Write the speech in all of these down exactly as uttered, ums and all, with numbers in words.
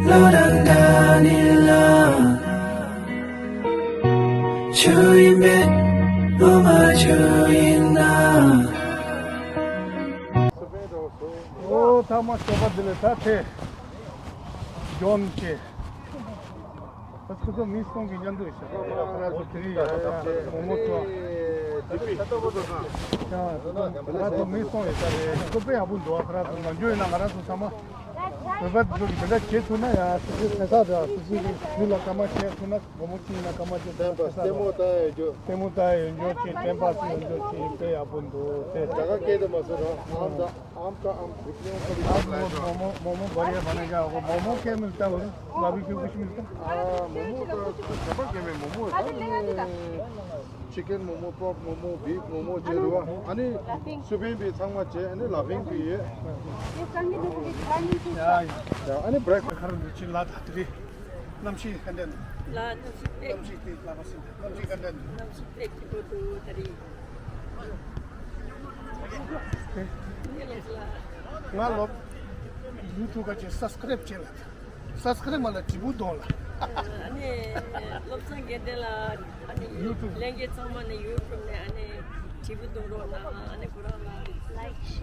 བློ་རང་འདྲ་ནི་ལ། ཆུ་ཡིན་མེད་བློ་མ་ཆུ་ཡིན་ན། ཨོ་ཐ་མ་སོ་པ་དེ་ལས་ད་ཐེ་ཇོན་ཅེ། ད་ཁོ་ཚོ་མི་སྟོང་གི་མཉམ་དུ་ཤ་ཁ་ར་ཚོ་དེ་རིང་ཡ་ཡ་མོ་མོ་ཚོ། ཁ་ར་ཚོ་མི་སྟོང་ཡོད་ས་རེད། ཁོ་དཔེ་ཡག་པོ་འདུག་ཁ་ར་ཚོ་ང་འཇོན་ཡིན་ན་ང་ར་ཚོ་ཚང་མ། བོད་པ་ཚོ་འདི་འདྲ་བྱེད་ཐུབ་ན་ཡ་སི་སི་ཁ་ས་ར་སི་སི་གི་མི་ལ་སྐར་མ་བྱེད་ཐུབ་ན་མོ་མོ་ཅི་ཡིན་ན་སྐར་མ་བྱེད་ཐུབ་ན་ཁ་ས་ར་ལྟད་མོ་ལྟ་ཡ་ཡོད་རྒྱུ། ལྟད་མོ་ལྟ་ཡ་ཡོད་རྒྱུ་ཅི་ཏེམ་པ་སི་ཡོད་རྒྱུ་ཅི་དཔེ་ཡག་པོ་འདུག་དེ། ད་ག་སྐད་དེ་མ་སོ་ར་ཨམ་ད། आम का आम घुटनों पर भी हाँ, मोमो, मोमो, मोमो बढ़िया बनेगा। वो मोमो क्या मिलता है? वो बारबेक्यू कुछ मिलता है? हाँ, मोमो तो सब के में मोमो है। चिकन मोमो, पोर्क मोमो, बीफ मोमो, जे हुआ। अनि सुबह भी छांगमा जे, अनि लाफिंग भी है। या, या। अनि ब्रेक खरन चिल्ला धातरी। नमशी कंडन। ला नमशी। नमशी ती लाबसिन। नमशी कंडन। नमशी ती की बोतु तरी। ང་ལོབ་ཡུ་ཊུབ་ག་ཅེ་སབ་སི་ཀ་རེབ་བྱེད་ལ། སབ་སི་ཀ་རེབ་མ་ལ་དྲིལ་བུ་གཏོང་ལ། ཨ་ནི་ལོབ་སང་དགེ་ལྡན་ལ་ཨ་ནི་ཡུ་ཊུབ་ལྷན་རྒྱས་ཚང་མ་ནི་ཡུ་ཊུབ་ནས་ཨ་ནི་དྲིལ་བུ་གཏོང་རོགས་གནང་། ཨ་ནི་ཁོ་རང་ལ་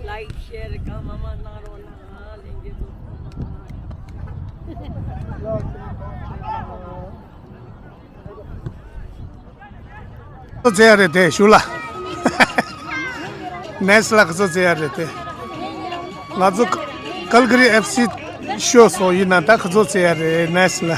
ལའིག་ཤེར་གང་མང་མང་གནང་རོགས་གནང་། ལྷན་རྒྱས་ཚོ་ཚང་མ། ཚོ་ཚེ་ཡ་རེད་དེ་ཞུ་ལ། ནེས་ལ་ཁ་ཚོ་ཚེ་ཡ་རེད་དེ། ང་ཚོ་ཀལ་ག་རི་ཨེཕ་སི་ཤོ་སོ་ཡིན་ན་ད་ཁ་ཚོ་ཚེ་ཡ་རེད་ནེས་ལ།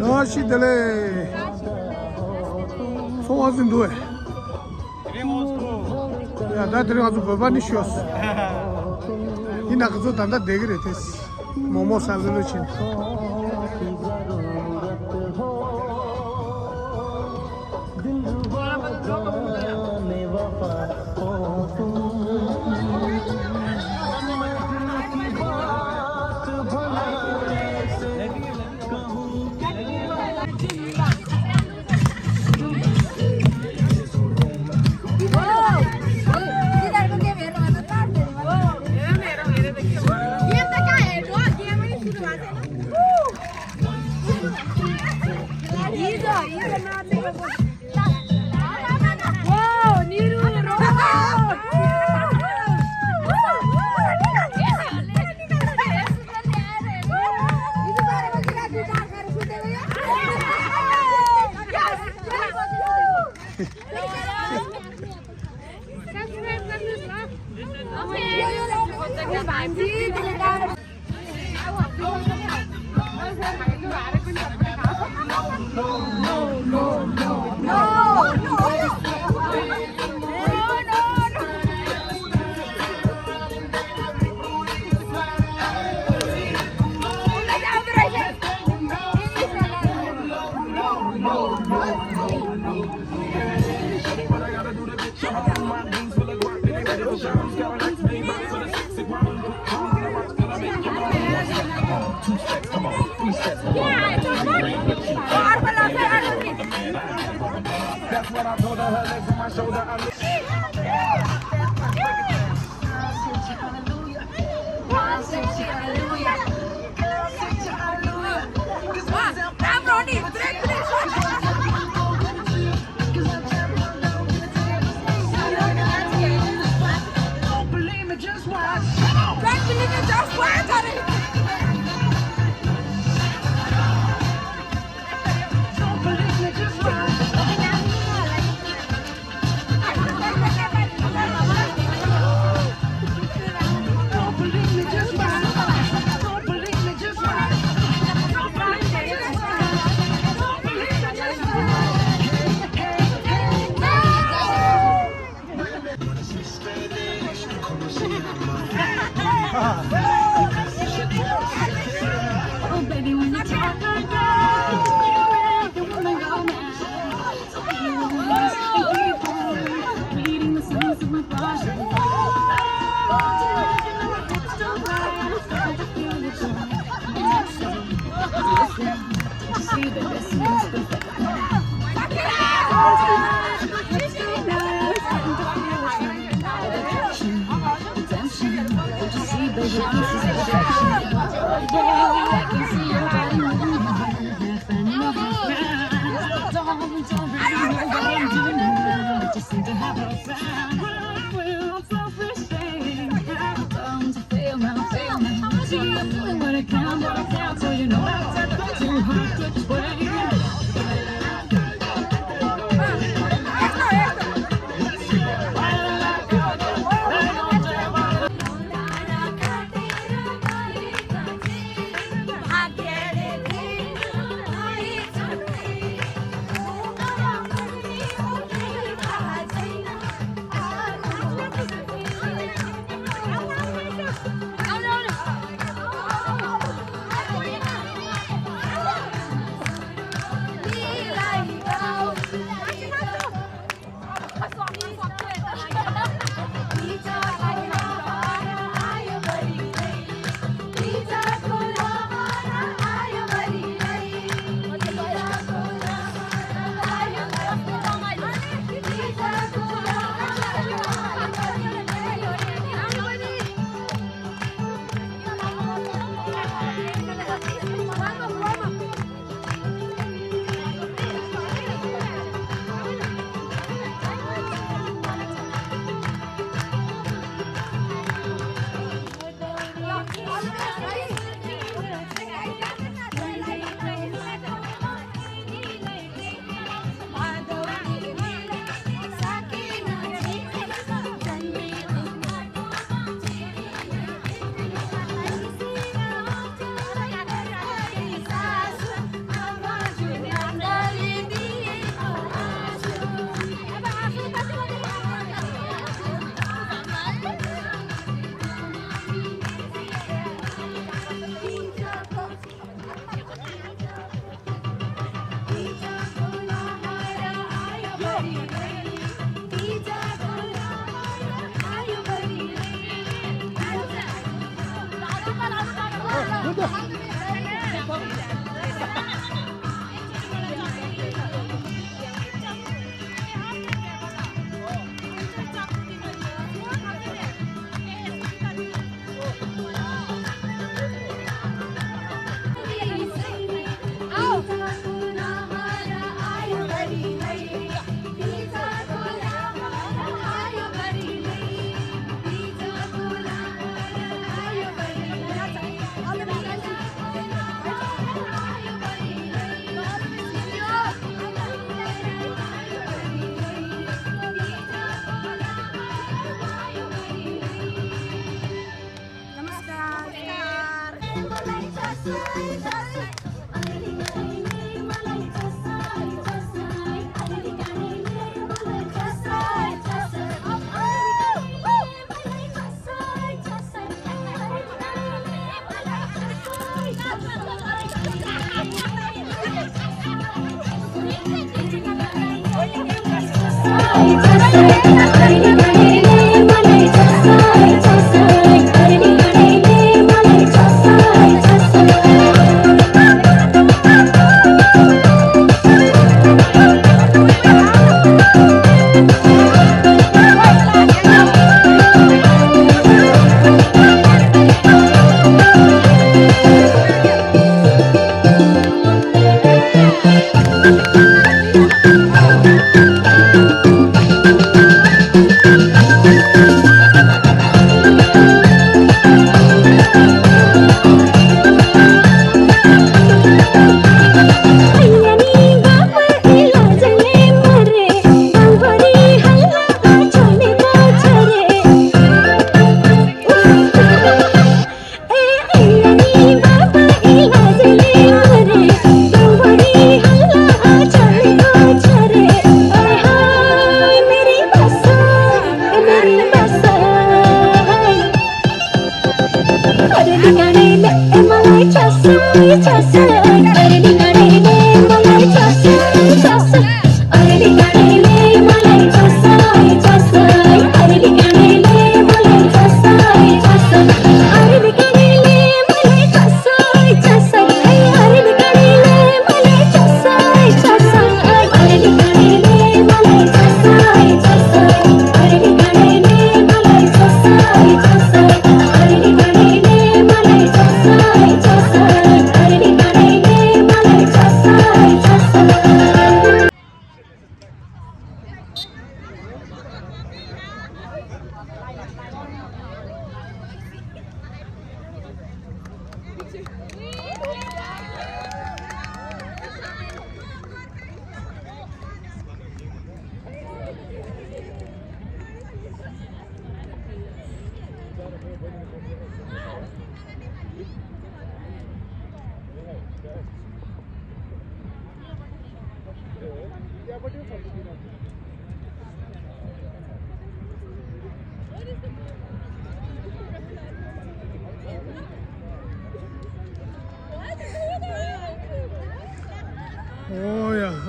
བཀྲ་ཤིས་བདེ་ལེགས། ཚོང་བ་ཟིན་འདུག་ཨེ། ཡ་ད་དེ་རིང་ང་ཚོ་བོད་པ་ནི་ཤོས། ཡིན་ན་ཁ་ཚོ་ད་ལྟ་བསྡད་ཀྱི་རེད་དེ། མོག་མོག་ཟ་ལེ་ལོ་ཕྱིན།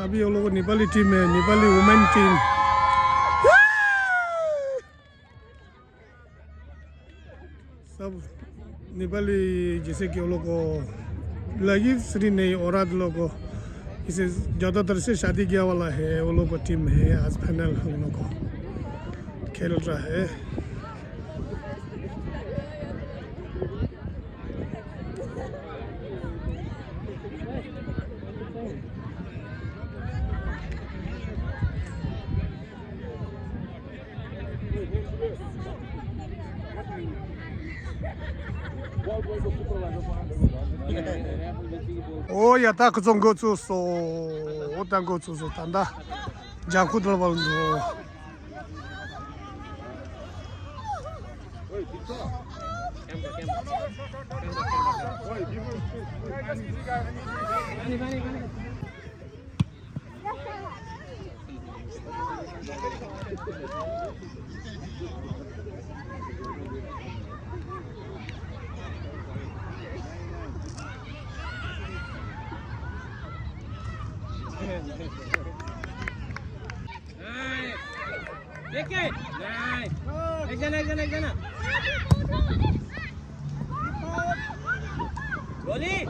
अभी वो लोग नेपाली टीम है, नेपाली वुमेन टीम। सब नेपाली, जैसे कि वो लोग को लगी श्री नहीं, औरत लोग को, इसे ज़्यादातर से शादी किया वाला है, वो लोग को टीम है। आज फाइनल हम लोग को खेल रहा है। ཨོ་ཡ། ད་ཁོ་ཚོ་འགོ་ཚུགས་སོང་། ཨོ་ད་འགོ་ཚུགས་སོང་། ད་ད་ཇ་ཁུ་དལ་བ་འགྲོ། Nice. Nick it. Nice. Action, action, action. Goalie.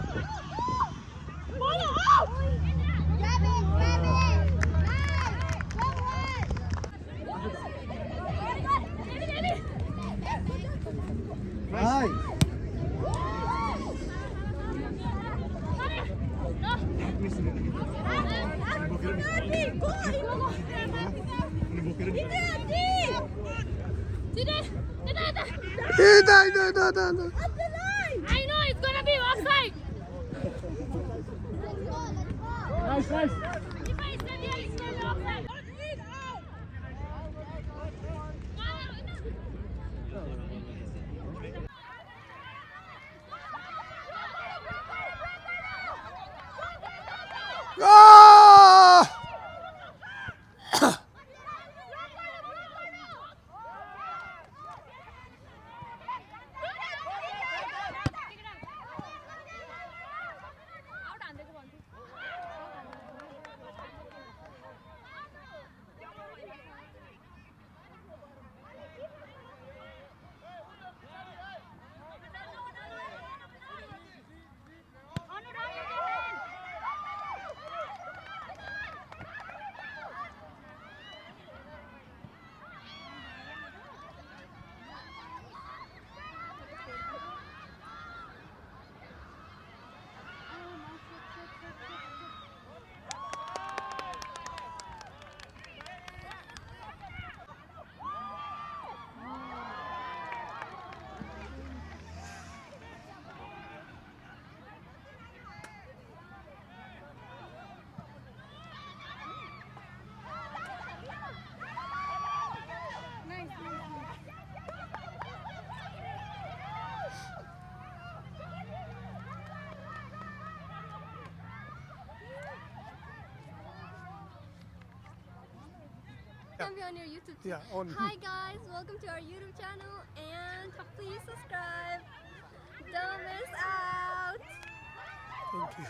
I know it's gonna be offside. Nice, nice. Can be on your YouTube channel. Yeah, on. Hi guys, welcome to our YouTube channel and please subscribe. Don't miss out. Thank you.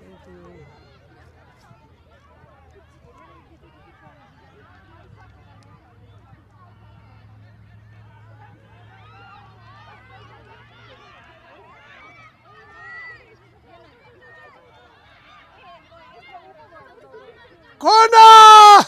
Thank you. Corner!